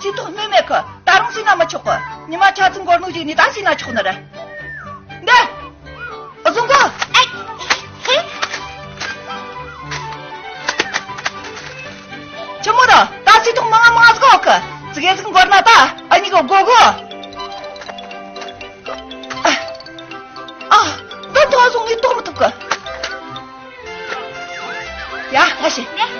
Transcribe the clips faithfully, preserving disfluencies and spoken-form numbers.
སིལ་ཏོག་སྨིན་མེད་གི། ད་རུང་སིལ་ན་མི་ཆོག་གི། ཉི་མ་ཆ་ཚིག་འགོར་ནོ་ཞིག་ནི་ད་སིལ་ན་ཆོག་ནི་རེད། འདི། བཟུང་གོ། ཨེ། ཧེ། ཆི་མོ་ར། ད་སིལ་ཏོག་མང་ང་མང་ང་ཟིག་གོ་གི། ཙི་གེ་ཟིག་འགོར་ན་ད་ཨ་ནི་གི་དགོས་གོ། ཨ། འདི་ཐོག་སོང་ངས་ལྡོག་མི་ཐུབ་གི། ཡ། ལ་ཤི། ནས།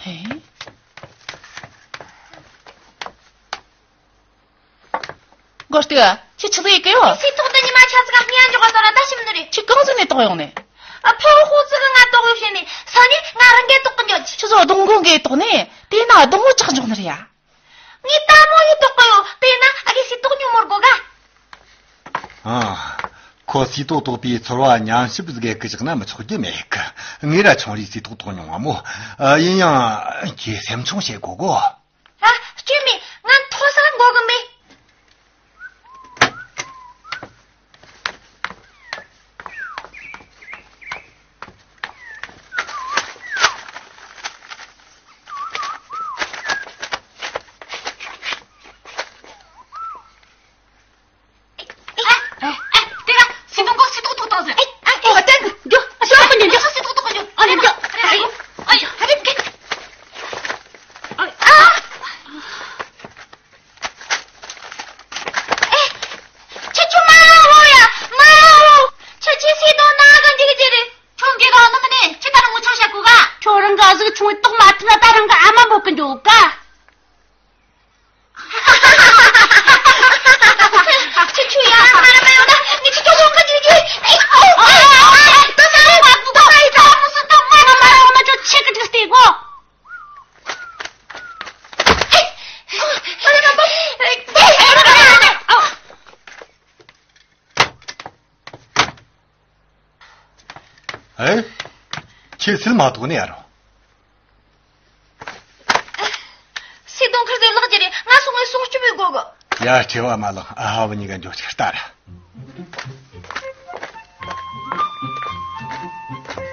ཧེ། མགོ་སྟེ། ཁྱེད་ཆི་ཟིག་ཡེད་གི་ཡོད། སིལ་ཏོག་འདི་ཉི་མ་ཆ་ཙིག་ག་སྨྱན་འཇོག་ག་དོ་ར་ད་ཤི་མི་ནི་རེད། ཁྱེད་གང་ཟིག་ནས་བཏོག་ཡོང་ནས། ཨ། ཕ་བོ་ཧོ་ཙི་གི་ང་བཏོག་ཡོད་བྱས་ནས་ས་ནས་ང་རང་གིས་བཏོག་གི་འཇོག་གི། ཁྱེད་ཚོ་སྡོང་མགོ་འགའི་བཏོག་ནས་དེ་ན་སྡོང་བོ་ཆགས་འཇོག་ནི་རེད་ཡ། ངས་ལྟད་མོ་ཡེ་བཏོག་གི་ཡོད། དེ་ན་ཨ་གི་སིལ་ཏོག་ཉོ་མོར་དགོས་ག། ཨ། ཁོ་སིལ་ཏོག་བཏོག་པའི་ཚོར་བ་ཉམས་ཞིབ་ཟིག་གི་བཞག་ན་མི་ཆོག་རྒྱུ་མེད་གི། ངས་ར་ཆུང་རིས་སིལ་ཏོག་བཏོག་མྱོང་བ་མོ། ཨ། ཡིན་ཡང་ཁྱེད་སེམས་ཆུང་བྱེད་དགོས་གོ། ཨ། སྐྱོན་མེད། ང་མཐོ་ས་འགོར་གི་མེད། ཨ། ཨ། དེ་ར་སིལ་ཏོག་གོ། སིལ་ཏོག་བཏོག་བཏང་ཟེར། ཨ། ཨ། ཨ། ཨ། ཨ། ཨ། ཨ། ཨ། ཨ། ཨ། ཨ། ཨེ། ཁྱེད་ཆོ་མ་འོ་ཡ། མ་འོ། ཁྱེད་ཆོས་སིལ་ཏོག་ན་ག་འཇུག་རྒྱུ་རེད། ཁྱོད་འགས་ག་ནི་མིན་ནས་ཁྱེད་ད་རུང་ངོ་ཆག་བྱ་དགོས་ག། ཁྱོད་རང་ག་ཟིག་ཆུང་བའི་ཏོག་མ་ཐུབ་ན་ད་རང་གི་ཨ་མ་འབོད་གི་འཇུག་ག། ཁྱེད་ཆོ་ཡ་མ་ར་མ་ཡོང་ན་ངས་ཁྱེད་ཆོ་ལོག་གི་འཇུག་རྒྱུ། ཨེ། ཨོ། ཨོ། ཨོ། ཨོ། ད་ད་རུང་ང་ད་ད་མོ་སུ་ད་མ་ར་མ་ཡོང་ན་ཁྱོད་ཆེ་གི་འགྲིག་སྟེ་གོ། ཨེ། ཁྱེད་སིལ་མ་ཐོག་ནས་ཨ་རོ། སིལ་ཏོག་ཁིར་དེ་ལག་ཅི་རེད། ང་སོང་ངས་སྲུང་སྐྱོབ་ཡེ་དགོས་གི། ཡ། བྲེལ་བ་མ་ལངས། ཨ་ཧ་བུ་གཉིས་ཀ་འགྱོ་ཆིག་ལྟ་ར།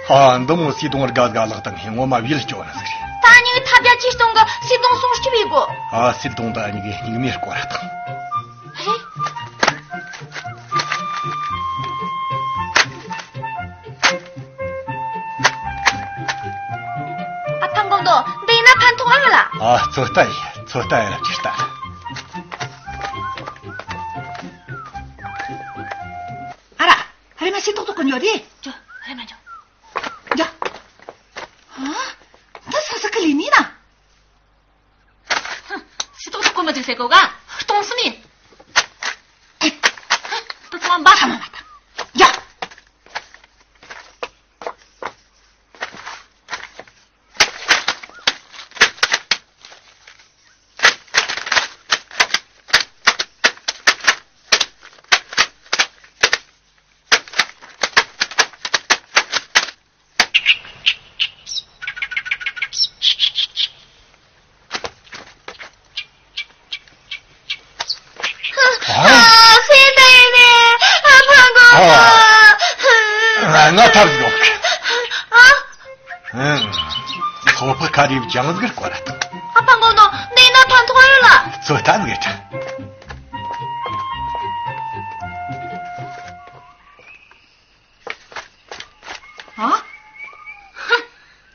ཨ། འདི་མོ་སིལ་ཏོག་དགའ་དགའ་ལག་བཏང་ངས་ངོ་མ་བིལ་སྐྱོ་ན་ཟིག་རེད། ད་ཨ་ནི་ཐབས་བརྒྱ་ཇུས་སྟོང་གི་སིལ་ཏོག་སྲུང་སྐྱོབ་ཡེ་དགོས། ཨ། སིལ་ཏོག་འདི་ཨ་ནི་གི་སྙིགས་མའི་སྐོར་ར་དང་། ཧེ། ཨ། ཕན་གོ་འདུག་འདི་ཡིན་ན་ཕན་ཐོགས་ཨ་ལ། ཨ། ཚོད་ལྟ་ཡིན། ཚོད་ལྟ་ཡིན་ལ་ཅི་ལྟ། ཨ་ར། ཧ་རེ་མ་སིལ་ཏོག་བཏོག་གི་ཉོ་རེ། ཅོ། ཧ་རེ་མ་ཅོ། ཡ། ཨ། ད་ས་ས་ཁ་ལི་ནི་ན། ཧུ། སིལ་ཏོག་བཏོག་གི་མི་འཇུག་ཟེར་གོ་ག། སྟོང་སུ་མིན། ད་ཚང་མ་འབའ་ས་མ་མ་ད། ཡ། ཨ། སེམས་པ་ཡིན་ནས་ཨ་ཕ་གོ། ཨ། ང་ཐབས་ཟིག་ཡོད། ཨ། ཨང་། ཚོ་ཕ་ཁ་རིབ་ཅང་ཟིག་སྐོར། ཨ་ཕ་གོ་ནོ་འདི་ན་ཐང་ཐོག་ཡོད་ལ། ཚོད་ལྟ་ཟིག་ཡོད། ཨ། ཧ།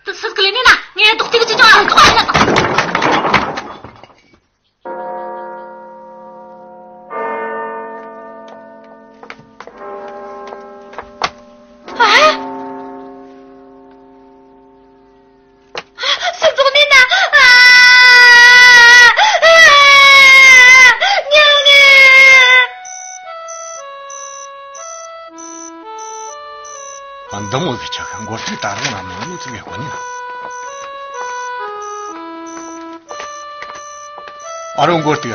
དུ་སུ་ཀི་ལི་ནི་ན་ངས་དོག་ཐིག་ཅི་ཅང་ཐོག་ཡོད་ན། ཨ། སུ་རྫོགས་ནས་ན། ཨ། ཨ། ཉལ་ངེ། ཨ། འདི་མོ་ཟིག་ཆགས་ཁ་མགོ་ཐོས་ད་རུང་ང་མོ་ནུ་ཚིག་གི་གོ་ནི་ན། ཨ་རོ་མགོ་སྟེ།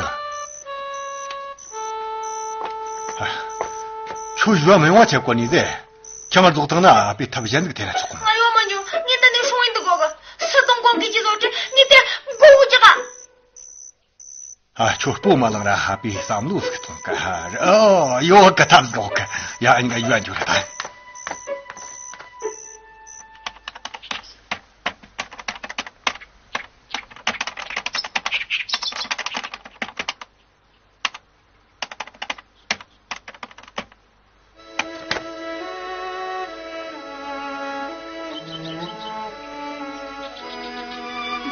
ཁྱོད་ཞུ་བ་མི་ཡོང་བ་ཆེ་གོ་ནི་ཟེ། ཁྱེད་ང་རྫོགས་ཐང་ན་ཨ་ཕའི་ཐབས་གཞན་ཟིག་དེ་ན་ཆོག་གོ། ང་ཡོང་མ་འཇུ། ངས་ད་ནས་སྲུང་ཡིན་འདུག་གོ་གི། སུ་གཙང་གོང་གི་ཅི་བཟོ་ཅི་ངས་དེ་མགོ་བོ་ཅི་ག། ཨ། ཁྱོད་སྤོ་མ་ལངས་ར་ཧ་པའི་བསམ་བློ་ཟིག་གཏོང་ག། ཨོ། ཡོད་གི། ཐབས་ཟིག་ཡོད་གི། ཡ། ཨ་ནི་ག་ཡོད་འཇུ་ར་ད།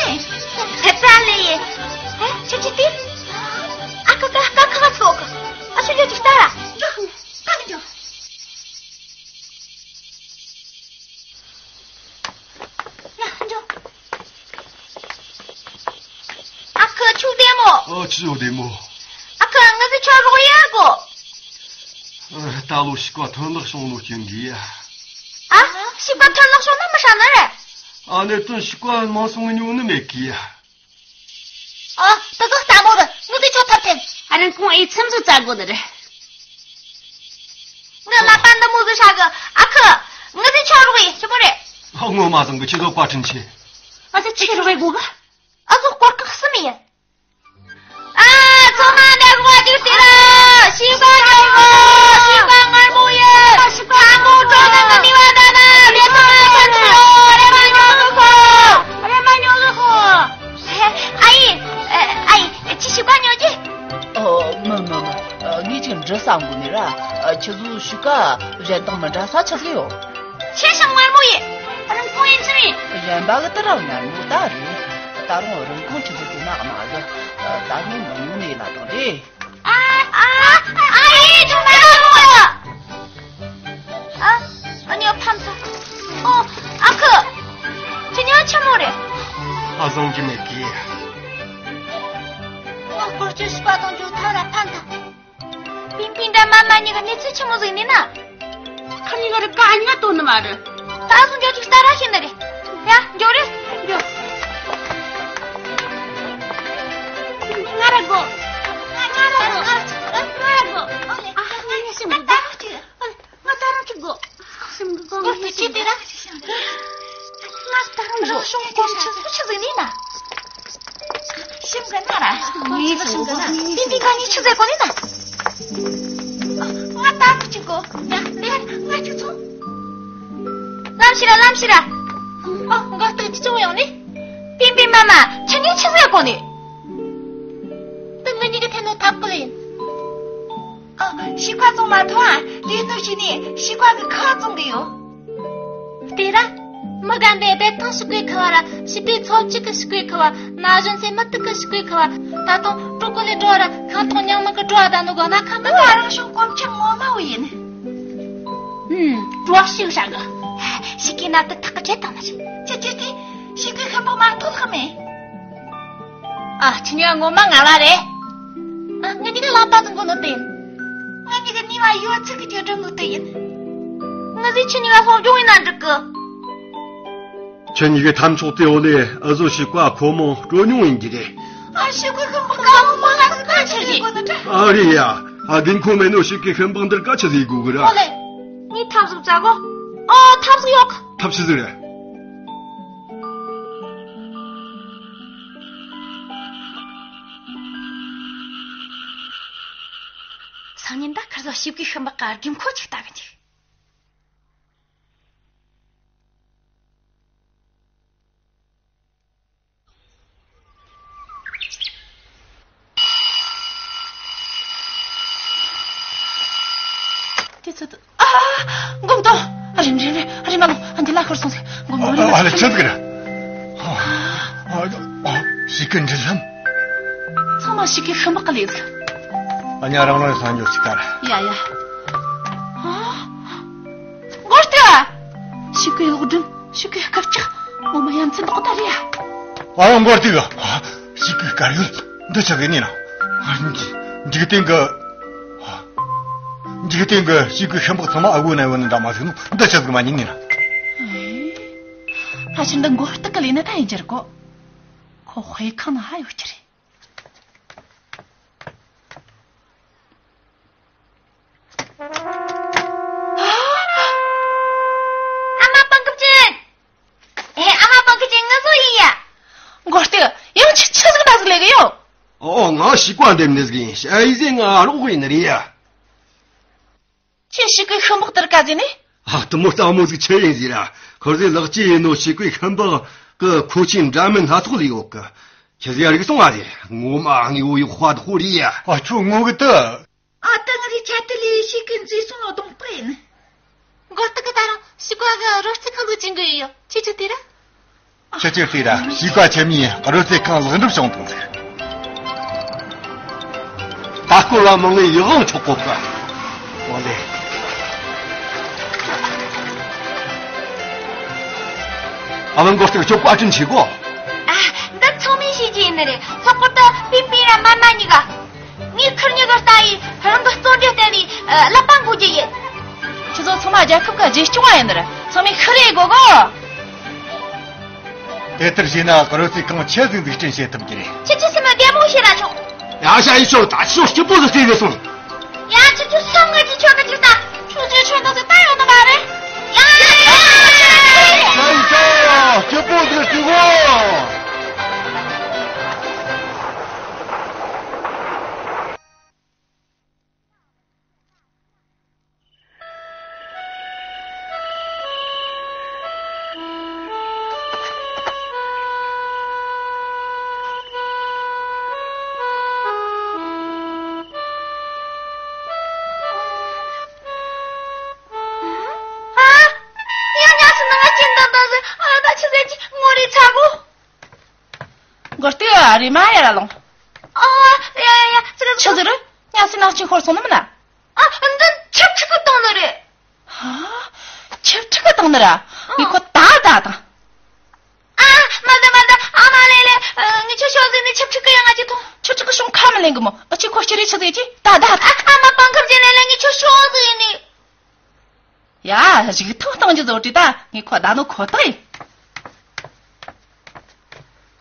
ལེ། ཧེ་ཙ་ལེ་ཡེ། ཧེ་ཁྱོད་ཀྱི་དེ། ཨ་ཁ་ཁ་ཁ་ཁ་ཁ་ཚོག་ཨ་ཤོ་ཡོད་ཀྱི་ལྟ་ར། ཁ་མི་འཇོག་ཨ་ཁུ་ཆུ་བདེ་མོ། ཨ་ཆུ་བདེ་མོ། ཨ་ཁུ་ང་ཚོ་ཆོ་རོགས་ཡོད་གོ། ཨ་ད་ལོ་ཞིག་པ་ཐོན་ལག་བྱུང་ལོ་ཀྱི་འདི་ཡ། ཨ་ཞིག་པ་ཐོན་ལག་བྱུང་ན་མི་ཧྲ་ནི་རེད། ཨ་ནེ་དོན་ཞིག་པ་མང་སོང་ཉུང་ནི་མེད་ཀི་ཡ། ཨ་ད་ག་ལྟ་མོ་རེད། ངུ་དེ་ཆོ་ཐབས་ཐེན། ཨ་རན་ཁོང་ཨེ་ཚིམ་ཟུ་ཙ་གོ་ནི་རེད། ངའི་ལ་པ་འདི་མོ་ཟིག་ཧྲ་གི། ཨ་ཁུ། ངའི་ཟིག་ཆོ་རོགས་ཡེ་ཞི་མོ་རེད། ཨ་ངོ་མ་བཟང་གི་ཆི་ཟོག་པ་ཁྲིན་ཆེ། ཨ་ཟིག་ཆི་རོགས་ཡེ་གོ་གི། ཨ་ཟོག་སྐོར་ཁག་གསུམ་ཡིན། ཨ་ཚོ་མ་འདི་གོ་འདུག་ཟེར་ར། ཤི་ག་ཉོ་གོ། ཤི་ག་མངར་མོ་ཡིན། ཤི་ག་མངར་མོ། ཁ་མོ་ཀྲོ་ནི་ནི་མི་བ་ད་ན་མེ་ཏོ་མ་ཁ་ཆུ་ཡོ་རེ་མ་ཉོ་གི་ཁོ། རེ་མ་ཉོ་གི་ཁོ། ཨ་ཡེ། ཨ་ཡེ་ཁྱི་ཤི་ག་ཉོ་གི། ཨོ་མི་མི་མི། ངས་ཅིག་འདྲི་བསམ་གོ་ནི་ར། ཁྱི་ཟོ་ཞིག་ག་གཞན་དང་མི་འདྲ་ས་ཆི་ཟིག་ཡོད། ཆེ་ཞིང་མངར་མོ་ཡིན། རིན་གོང་ཡིན་ཆི་མིན། གཞན་པ་གི་དེ་ར་མངར་མོ་ད་རེད། ད་རུང་རིན་གོང་ཆི་ཟིག་དེ་ན་མ་གི། ད་ངས་མི་ཉུང་ནས་ལ་དང་རེད། ཨ་ཨ་ཨ་ཡེ་ཅུང་ད་ར་མོ། ཨ་ཨ་ཉོ་ཕམ་ཚ། ཨོ་ཨ་ཁུ། ཁྱི་ཉོ་ཆི་མོ་རེད། ཨ་བཟང་གི་མེད་གི། ཨོ་སྐོར་སྐྱོད་ཤི་པ་དང་ཇོ་ཐ་ར་ཕན་ཐ། པིན་པིན་འདྲ་མ་མ་གཉིས་ཀ་གནས་ཚུལ་ཆི་མོ་ཟིག་ནི་ན། ཁ་གཉིས་ཀ་རི་ཀ་ཉག་ཏོ་ནི་མ་རེད། ད་སོང་འགྱོ་ཅིག་ལྟ་ར་ཤེས་ནི་རེད། ཡ་འགྱོ་རེད་འགྱོ། ང་ར་གོ། ང་ར་གོ། ང་ར་གོ། ཨ་ང་ཉི་ཤིང་གོ། ང་ད་རུང་ཅིག་གོ། ཤིང་གི་གོང་གི་ཅི་དེ་ར། ང་ད་རུང་གོ། ཤོང་གོ་ཆི་ཆི་ཟིག་ནི་ན། ཤིང་གི་ན་ར། ངའི་ཤིང་གི་ན། དེ་དེ་ག་ནི་ཆི་ཟེར་གོ་ནི་ན། ང་ད་རུང་ཅིག་གོ། ཡ་ལེ་ང་ཅིག་ཚོ། ལམ་ཤི་ར་ལམ་ཤི་ར། ཨོ་ང་ལྟོས་ཅི་ཅོ་ཡོང་ནི། པིན་པིན་མ་མ་ཁྱེད་གཉིས་ཆི་ཟེར་གོ་ནི། ཏི་ང་གཉིས་ཀྱི་ཐད་ནས་ཐབས་ཀོ་ལེ་ཡིན། ཨ། ཤི་ཁ་བཙོང་མ་ཐོང་ཨ། དེ་ནུ་ཤི་ནི་ཤི་ཁ་གི་ཁ་བཙོང་གི་ཡོད། དེ་ར། མི་རྒན་པའི་བེ་ཐང་ཤི་ཁོའི་ཁ་བ་ར་ཤི་པའི་ཚོ་གཅིག་གི་ཤི་ཁོའི་ཁ་བ་ན་གཞོན་ཚེ་མི་ཐུག་གི་ཤི་ཁོའི་ཁ་བ་ད་དུང་ཀྲུ་ཀུ་ལི་འགྲོ་ར་ཁང་ཐོག་ཉང་མི་གི་འགྲོ་བ་ད་ནུ་གོ་ན་ཁ་མི་ད་ག་རང་བྱུང་གོམ་ཆེན་ངོ་མ་བུ་ཡིན། ཧུམ། འགྲོ་ཤི་ཤ་གི། ཤི་ཁའི་ནང་དུ་ཐག་གི་བྱེད་དང་མ་བྱེད། ཅི་ཅི་སྟེ། ཤི་ཁའི་ཁམ་པོ་མ་ཐོག་ལྷག་མེད། ཨ། ཁྱི་ཉོ་ངོ་མ་ང་ལ་རེད། ཨ། ང་གཉིས་ཀ་ ལག་པ་ཟིན་གོ་ནོ་དེ་ཡིན། ང་གཉིས་ཀྱི་ནུས་པ་ཡོད་ཚད་ཀྱི་ཅོ་འགྲོ་དགོས་དེ་ཡིན། ང་ཟིག་ཁྱེད་གཉིས་ལ་སློབ་སྦྱོང་ཡིན་ན་འགྲིག་གི། ཁྱེད་གཉིས་ཀྱི་ཐབས་མཆོག་དེ་འོ་ལེ་ཨ་ཟོ་ཞིག་པ་ཁོ་མོ་སྤྲོ་མྱོང་ཡིན་གྱི་རེད། ཨ་ཞིག་གི་ཤིང་པགས་ཀ་མོ་མ་ལ་སི་ཀ་ཆི་ཟིག་གོ་ནོ་ད། ཨ་རེད་ཡ། ཨ་དགོས་མཁོ་མེད་ནོ་ཞིག་གི་ཤིང་པགས་འདིར་ཀ་ཆི་ཟིག་དགོས་གི་ར། འོ་ལེ། ངས་ཐབས་ཟིག་བཙལ་གོ། ཨོ་ཐབས་ཟིག་ཡོད་གི། ཐབས་ཤེས་ཟིག་རེད། སང་ཉིན་ད་ཁར་ཟོ་ཞིབ་ཀའི་ཤིང་པགས་ཀ་དགོས་མཁོ་ཅིག་ལྟ་གི་འཇུག། དེ་ཚོ་ད། ཨ། མགོ་མདོག་ཨ་རིམ་རིམ་རིམ་ཨ་རིམ་མ་ལོ། ཨ་འདི་ལ་ཁུར་སོང་ཟེར། མགོ་མདོག་རིམ་མ་ཨ་ལ་ཆི་ཟིག་རེད། ཨ་ཨ་ཞིག་གི་འདྲི་ལམ། ཚང་མ་ཞིག་གི་ཤིང་པགས་ཀ་ལས་ཟིག། ཨ་ཉ་རང་རང་སང་འཇོག་ཅིག་ལྟར། ཡ་ཡ། ཨ། མགོ་སྟེ། ཞིག་གི་གློག་སྒྲོན། ཞིག་གི་སྐབས་ཅིག་ངོ་མ་ཡ་མཚན་དོག་ད་རེད་ཡ། ཨ་ཡང་མགོ་སྟེ། ཞིག་གི་དཀར་ཡོལ་འདི་ཆགས་གི་ནི་ན། འཇིག་རྟེན་གི། འཇིག་རྟེན་གྱི་ཞིག་གི་ཤིང་པགས་ཚང་མ་ཨ་གོ་ན་ཡོད་ནི་འདྲ་མ་ཟིན་ནོ་འདི་ཆ་ཟིག་མ་ཉིན་ནི་ན། ཨེ། ཕ་ཕྱིར་འདི་མགོ་སྟག་གི་ལས་ན་ད་ཡིན་རྒྱུ་རེད་གོ། ཁོ་དཔེ་ཁང་ན་ཧ་ཡོད་རྒྱུ་རེད། ཨ་མ་པང་ཁབ་ཅན། ཨེ། ཨ་མ་པང་ཁབ་ཅན་ང་ཚོ་ཡིན་ཡ། མགོ་སྟེ། ཡང་ཆི་ཆི་ཟིག་ད་ཟིག་ལས་གི་ཡོད། ཨོ་ང་ཞིག་པ་འདེམས་ནི་ཟིག་ཡིན། ཨེ་ཟེ་ང་ལོག་ཡིན་ནི་རེད་ཡ། ཁྱེད་ཞིག་གི་ཤིང་པགས་དེར་ག་ཟེ་ནི། ཨ་དུ་མོ་རྩ་མོ་ཟིག་ཆི་ཡིན་ཟེར་ར། ཁོར་ཟེ་ལག་ཅི་ཡིན་ནོ་ཞིག་གི་ཤིང་པགས་གི་མཁོ་ཆས་འདྲ་མིན་སྣ་ཚོགས་ལས་ཡོད་གི། ཁྱེད་ཟེ་རིག་སོང་ཨ་ཟེ། ངོ་མ་ངའི་འོ་ཡི་དཔའ་དོ་རེད་ཡ། ཨ་ཁྱོད་ངོ་གི་དུ། ཨ་ད་ང་རི་ཆ་དེ་ལས་ཞིག་གི་མཛེས་སོང་ལ་གདོང་པ་ཡིན། མགོ་སྟག་གི་ད་རུང་ཞིག་པ་གི་རོལ་རྩེད་ཁང་དུ་ཅིག་འགྲོ་ཡི་ཡོད། ཁྱེད་ཆོ་དེ་ར། ཁྱེད་ཆོ་དེ་ར་ཞིག་པ་ཆེན་མོའི་རོལ་རྩེད་ཁང་ལེགས་འགྲུབ་བྱུང་དང་ཟེར། ད་སྐོར་བ་མང་ངེ་ཡིད་དབང་འཕྲོག་གོ་གི། འོ་ལེ། ཨ་མ་མགོ་སྟག་ཁྱོད་བཀའ་དྲིན་ཆེ་གོ། ཨ། འདི་ཚང་མས་ཤེས་ཀྱི་ཡིན་ནི་རེད། ལྷག་པར་དུ་པིན་པིན་ར་མ་མ་གཉིས་ཀ། ངས་ཁུར་གཉིས་ཀ་ལྟ་ཡི་རང་གི་བརྩོན་འགྲུས་བརྟེན་ནས་ཀླད་པ་འགུལ་རྒྱུ་ཡིན། ཁྱེད་ཚོ་ཚང་མ་རྒྱལ་ཁབ་ཀྱི་རྗེས་སྐྱོང་བ་ཡིན་ནི་རེད། ཚང་མས་ཤི་རེ་དགོས་གོ། དེ་ལྟར་བྱས་ན་རོལ་རྩེད་ཁང་ཆེ་ཟིག་འཛུགས་སྐྲུན་བྱེད་ཐུབ་ཀྱི་རེད། ཁྱེད་ཚོ་སེམས་ལ་བདེ་མོ་བྱེད་ར་ཆོག་ཡ་ཤ་ཡི་ཤོག་ད་ཤོག་སྐྱིད་པོ་ཟིག་སྐྱེ་གི་སོང་། ཡ་ཁྱེད་ཚོ་སང་ངེད་ཀྱི་ཆོག་གི་ཅིག་ད། ཁྱོད་ཚོའི་ཆོས་ནང་ཟིག་ད་ཡོང་ནི་མ་རེད། ཡ། ཡ་ཡ་ཡ་ཡ། སྐྱིད་པོ་ཟིག་སྐྱིད་པོ། ཨ། ཡང་ཉལ་སོང་ན་ང་སྐྱིད་འདང་འདང་ཟིག་ཨ་ད་ཆི་ཟེར་གྱི་ངོ་རེ་ཚ་གོ། མགོ་སྟེ་ཨ་རེ་མ་ཡར་ལོང་། ཨ། ཡ་ཡ་ཡ། ཆི་ཟེར་ཆི་ཟེར། ཉལ་སོང་ན་ཅིག་ཤོར་སོང་ནི་མིན་ན། ཨ། འདི་ཆབ་ཁྲི་གི་བཏང་ནི་རེད། ཧ། ཆབ་ཁྲི་གི་བཏང་ནི་ར། ངས་ཁོ་ད་ད་དང་། ཨ། མ་འདི་མ་འདི་ཨ་མ་ལེ་ལེ། ངས་ཁྱོད་ཤོག་ཟེར་ནི་ཆབ་ཁྲི་གི་ཡང་ང་ཅིག་ཐོང་། ཆབ་ཁྲི་གི་ཤོང་ཁ་མི་ལེན་གི་མོ། ཨ་ཅིག་ཁོ་ཤི་རེ་ཆི་ཟེར་གྱི་ད་ད་ད། ཨ་མ་པང་ཁབ་ཅན་ལེ་ལེ། ངས་ཁྱོད་ཤོག་ཟེར་ནི། ཡ། གཞུག་ཐོག་གཏོང་རྒྱུ་བཟོ་དུས་ད་ངས་ཁོ་བདའ་ནོ་ཁོ་ཐག་ཡིན།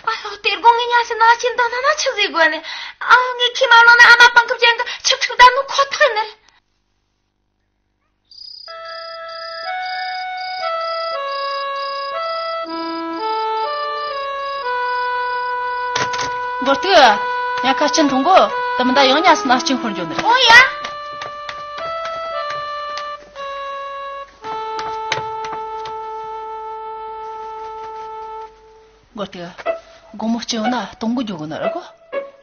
ཨ་ལོ། དེ་དགོང་ངས་ཉལ་སའི་ནང་ཕྱིན་བཏང་ན་ན་ཆི་ཟིག་དགོས་ནི། ཨ། ངས་ཁྱི་མ་ལོ་ན་ཨ་མ་པང་ཁུབ་ཅན་གྱི་ཆིབས་ཁྲིག་བདའ་ནོ་ཁོ་ཐག་ཡིན་ནི། མགོ་སྟེ། ཉལ་ཁ་ཕྱིན་ཐོང་གོ། དེ་མིན་ད་ཡང་ཉལ་སའི་ནང་ཕྱིན་ཁོར་འགྱོ་ནི་རེད། འོ་ཡ། མགོ་སྟེ། དགོང་མོ་སྐྱིད་ཡོང་ན་སྟོང་གི་འགྱོ་གི་ནི་རེད་གོ།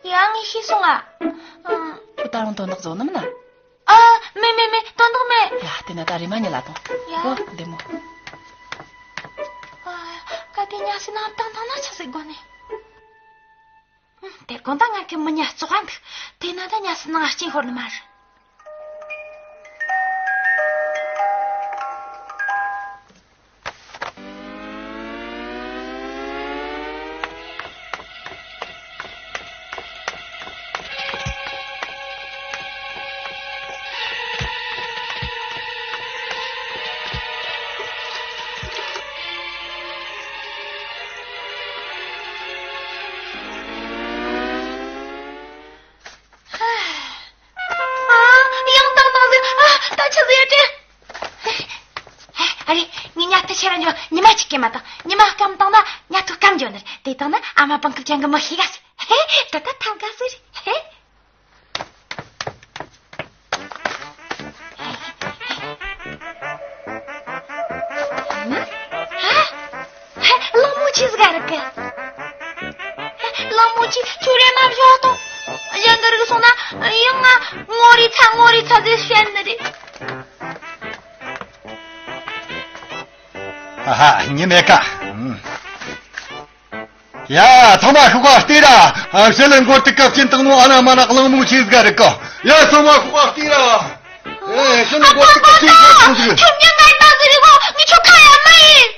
ཡ། ངས་ཤེས་སོང་ང་། ཨང་། ཁྱོད་ད་རུང་དོན་དག་བཟོ་ནི་མིན་ན། ཨ། མེད་མེད་མེད། དོན་དག་མེད། ཡ། དེ་ན་ད་རེམ་མ་ཉལ་ལ་ཐོང་། ཡ། གོ། བདེ་མོ། ཨ། གལ་ཏེ་ཉལ་སའི་ནང་བཏང་བཏང་ན་ཆི་ཟིག་དགོས་ནི། ཨང་། དེ་དགོང་ད་ང་གི་མི་ཉལ་བཙོག་པ་འདུག་དེ་ན་ད་ཉལ་སའི་ནང་སྐྱིད་ཤོར་ནི་མ་རེད། སྐད་མ་བཏང་། ཉི་མ་སྐམ་བཏང་ན་ཉ་ཐོ་སྐམ་འགྱོ་ནི་རེད། དེ་བཏང་ན་ཨ་མ་སྤང་ཁབ་ཅན་གི་མི་ཤེས་ག་ཟེར། ཧེ། ད་ད་ཐང་ག་ཟེར། ཧེ། ཧ། ཧ། གླང་མོ་ཆེ་ཟིག་ག་རེད་གི། གླང་མོ་ཆེ་ཁྱོད་རེ་མ་བཞག་དང་། གཞན་གི་རིགས་སོང་ན་ཡང་ང་ངོ་རེ་ཚ་ངོ་རེ་ཚ་ཟེར་བཤད་ནི་རེད། ཨ་ཧ། ཉི་མེད་ཀ། ཡ། ཚང་མ་ཤོག་ག་ལྟོས་ར། ཨ། ཞི་ལི་མགོ་ཏོ་གི་སྐྱིན་བཏང་ནོ་ཨ་ན་མ་ན་གླང་མོ་ཆེ་ཟིག་ག་རེད་ག། ཡ། ཚང་མ་ཤོག་ག་ལྟོས་ར། ཨེ། ཞི་ལི་མགོ་ཏོ་གི་སྐྱིན་བཏང་ནོ་ཟིག་ཁྱོད་ཉན་ང་ཡིན་པ་ཟིག་རེད་གོ། ངས་ཁྱོད་ཁ་ཡ་མ་ཡིན།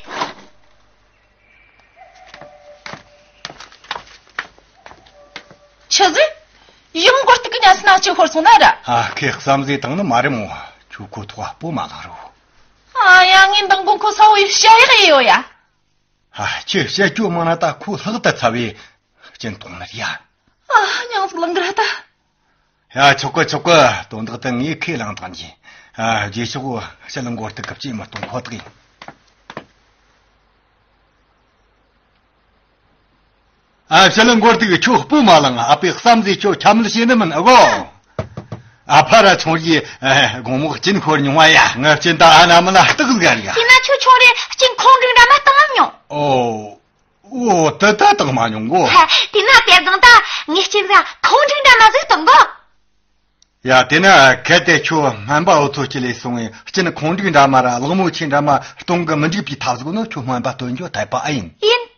ཆི་ཟིག་ཡང་མགོ་ཏོ་གི་ཉ་སི་ནང་ཆུ་ཤོར་སོང་ན་ར། ཨ། ཁོས་བསམ་གཟས་བཏང་ནི་མ་རེད་མོ། ཁྱོད་ཁོ་ཐོག་སྤོ་མ་ལངས་རོ། ཨ་ཡ། ངས་འདང་གོ་ཁོ་ས་བོ་ཡི་ཤ་ཡག་ཡི་ཡོད་ཡ། ཨ། ཁྱོས་བཤད་རྒྱུ་མང་ན་ད་ཁོ་ལྷག་ཏུ་ཚ་བས་སྐྱིན་གཏོང་ནི་རེད་ཡ། ཨ། སྙིང་ཟིག་ལངས་གི་ར་ད། ཡ། ཆོག་གི་ཆོག་གི། དོན་དག་དེ་ངས་ཁས་བླངས་བཏང་གི། ཨ། རྗེས་ཕྱོགས་ཞི་ལི་མགོ་ཏོ་གི་སྐྱིན་མི་གཏོང་ཁོ་ཐག་ཡིན། ཨ། ཞི་ལི་མགོ་ཏོ་གི་ཁྱོད་སྤོ་མ་ལངས། ཨ་ཕས་བསམ་གཟས་ཁྱོད་ཁྱབ་མི་བྱེད་ནི་མིན་ཨ་གོ། ཨ་ཕ་ར་ཆུང་རིས་དགོང་མོ་སྐྱིན་ཁོར་མྱོང་བ་ཡ། ངའི་སྐྱིན་ད་ཨ་ན་མ་ན་སྟག་ཟིག་ག་རེད་ཡ། དེ་ན་ཁྱོད་ཆུང་རིས་སྐྱིན་ཁོང་འདྲ་མ་བཏང་མྱོང་། ཨོ། ཨོ། དེ་ད་བཏང་མ་མྱོང་གོ། དེ་ན་དེ་རྫོང་ད་ངས་སྐྱིན་ཟ་ཁོང་འདྲ་མ་ཟིག་བཏང་གོ། ཡ། དེ་ན་གལ་ཏེ་ཁྱོད་སྨན་པ་འུ་ཚོ་སྐྱིད་ལས་སོང་བས་སྐྱིན་ཁོང་འདྲ་མ་ར་གླང་མོ་ཆེ་འདྲ་མ་གཏོང་གི་མི་འཇུག་པའི་ཐབས་ཟིག་ནོ། ཁྱོད་སྨན་པ་སྟོན་རྒྱུ་འཐད་པ་ཨེ་ཡིན། ཡིན།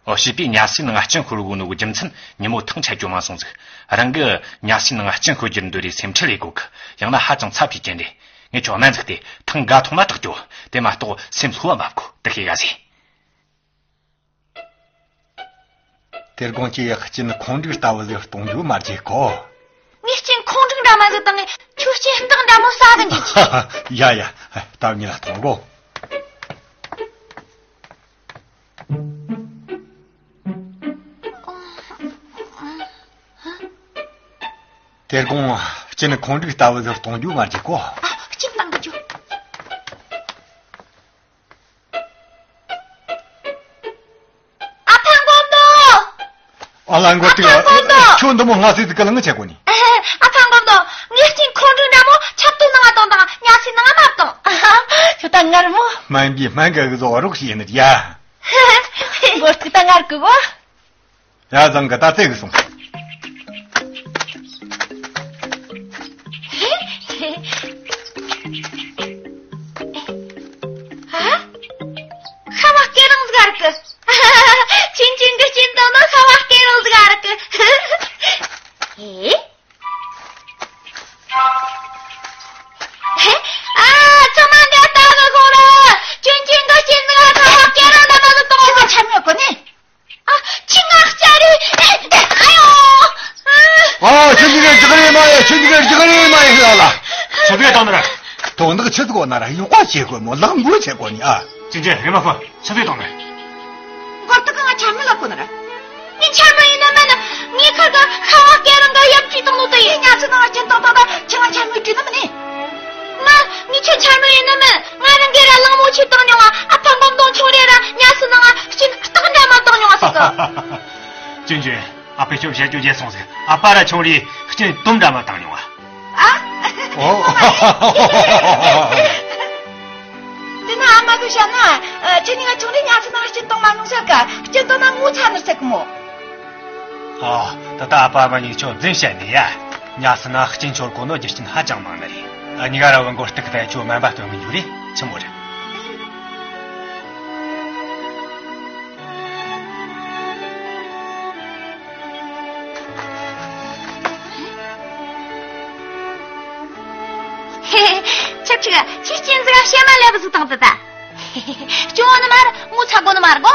ཨོ། བྱིས་པས་ཉ་སའི་ནང་སྐྱིན་ཁོར་དགོས་ནོ་གི་རྒྱུ་མཚན་ཉིན་མོ་ཐང་ཆད་རྒྱུ་མ་སོང་ཟིག་རང་གི་ཉ་སའི་ནང་སྐྱིན་ཁོར་རྒྱུར་འདོད་རེ་སེམས་ཁྲལ་ལས་དགོས་གི། ཡང་ན་ཧ་ཅང་ཚ་བའི་རྐྱེན་རེད། ངས་ཁྱོད་སྨན་ཟིག་སྟེ་ཐང་ག་འཐུང་ན་དྲག་རྒྱུ། དེ་མ་གཏོགས་སེམས་ལྷོད་པ་མ་དགོས། དེ་ཤེས་ག་ཟེ། དེ་དགོང་ཁྱེད་ཡག་སྐྱིན་ཁོང་འདྲ་ལྟ་བུ་ཟིག་གཏོང་རྒྱུ་མ་བརྗེད་གོ། ངས་སྐྱིན་ཁོང་འདྲ་འདྲ་མ་ཟིག་བཏང་ངས་ཁྱོད་སྐྱིན་སྟག་འདྲ་མོ་ཟ་གི་འཇུག་གི། ཡ་ཡ། ད་ངས་ལ་གཏོང་གོ། དེ་དགོང་སྐྱིན་ཁོང་འདྲ་ལྟ་བུ་ཟིག་གཏོང་རྒྱུ་མ་བརྗེད་གོ། ཨ། སྐྱིན་བཏང་གི་འཇུག། ཨ་ཕ་མགོ་མདོ། ཨ་ལ་མགོ་ཏོ། ཨ་ཕ་མགོ་མདོ། ཁྱོད་འདི་མོ་སྔ་སེ་ཟིག་ག་ལ་ངི་ཆེ་གོ་ནི། ཨ་ཕ་མགོ་མདོ། ངས་སྐྱིན་ཁོང་འདྲ་འདྲ་མོ་ཆབ་ཏོ་ནང་ང་བཏང་དང་ཉ་སའི་ནང་ང་མ་བཏང་། ཁྱོད་ད་ངར་མོ། སྨན་པས་སྨན་ག་གི་བཟོ་བ་རོགས་བྱས་ནི་ཡ། མགོ་ཏོ་ད་ངར་གི་གོ། ཡ། བཟང་གི། ད་བཙལ་གི་སོང་། ཨ། ཤ་བ་སྐེ་རིང་ཟིག་ར་གི། ཆུན་ཆུན་གི་སྐྱིན་དང་ནི་ཤ་བ་སྐེ་རིང་ཟིག་ར་གི། ཨེ། ཨ། ཚང་མ་འདི་ལྟ་གི་ཤོག་ར། ཆུན་ཆུན་གི་སྐྱིན་ཟིག་ཤ་བ་སྐེ་རིང་འདྲ་མ་ཟིག་བཏང་། ཁྱོད་ཆ་མེད་གོ་ནི། ཨ། ཁྱི་ང་ལྕགས་རེད། ཨ་ཡོ། ཨ། ཁྱི་འདི་ག་ལྕགས་རེད་མ་ཡ། ཁྱི་འདི་ག་ལྕགས་རེད་མ་ཡ་ལ་ལ། ཆི་ཟིག་བཏང་ནི་ར། དོན་དག་ཆི་ཟིག་གོ་ན་ར་ཡོག་པ་བྱེད་དགོས་མོ། ལག་མགོ་བྱེད་དགོས་ནི་ཨ། ཅིན་ཅིན་རེ་མ་ཕུ། ཆི་ཟིག་བཏང་ནི་ར། མགོ་ཏོ་གི་ང་ཆ་མེད་ལ་གོ་ནི་ར། ངས་ཆ་མེད་ཡིན་ན་མིན་ན། ངས་ཁ་གི་ཤ་བ་སྐེ་རིང་གི་ཡབ་ཅིག་བཏང་ནོ་དེ་ཡིན། ཉ་སའི་ནང་སྐྱིན་བཏང་བཏང་ད་ཁྱི་ང་ཆ་མེད་རྒྱུ་ནི་མིན་ནི། ང་ངས་ཁྱོད་ཆ་མེད་ཡིན་ནི་མིན། ང་རང་གིས་ར་གླང་མོ་ཆེ་བཏང་མྱོང་བ། ཨ་ཕ་མགོ་མདོ་ཆུང་རིས་ར་ཉ་སའི་ནང་སྐྱིན་སྟག་འདྲ་མ་བཏང་མྱོང་བ་ཟེར་གི། ཅིན་ཅིན། ཨ་ཕས་ཁྱོད་བཤད་རྒྱུ་བརྗེད་སོང་ཟིག་ཨ་ཕ་ར་ཆུང་རིས་སྐྱིན་དུམ་འདྲ་མ་བཏང་མྱོང་བ། ཨ། ཨོ། དེ་ན་ཨ་མ་གིས་བཤད་ན། ཨ། ཁྱེད་གཉིས་ཀ་ཆུང་རིས་ཉ་སའི་ནང་སྐྱིན་བཏང་མ་མྱོང་ཟེར་གི། སྐྱིན་བཏང་ན་ངོ་ཚ་ནི་རེད་ཟེར་གི་མོ། ཨ། ད་ལྟ་ཨ་ཕ་ཨ་མ་གཉིས་ཁྱོད་རྫུན་བཤད་ནི་ཡ། ཉ་སའི་ནང་སྐྱིན་འཆོར་གོ་ནོ་རྒྱུ་རྐྱེན་ཧ་ཅང་མང་ནི་རེད། ཨ། གཉིས་ཀ་ར་བུ་མགོ་སྟག་གི་ད་ཁྱོད་སྨན་པ་སྟོན་གི་འཇུག་རེ། ཆི་མོ་རེད། ཧེ། ཆབ་ཆིག་ཁྱི་སྐྱིན་ཟིག་ག་བཤད་མ་ལེགས་པ་ཟིག་བཏང་ད་ད། སྐྱོ་བོ་ནི་མ་རེད། ངོ་ཚ་དགོས་ནི་མ་རེད་གོ།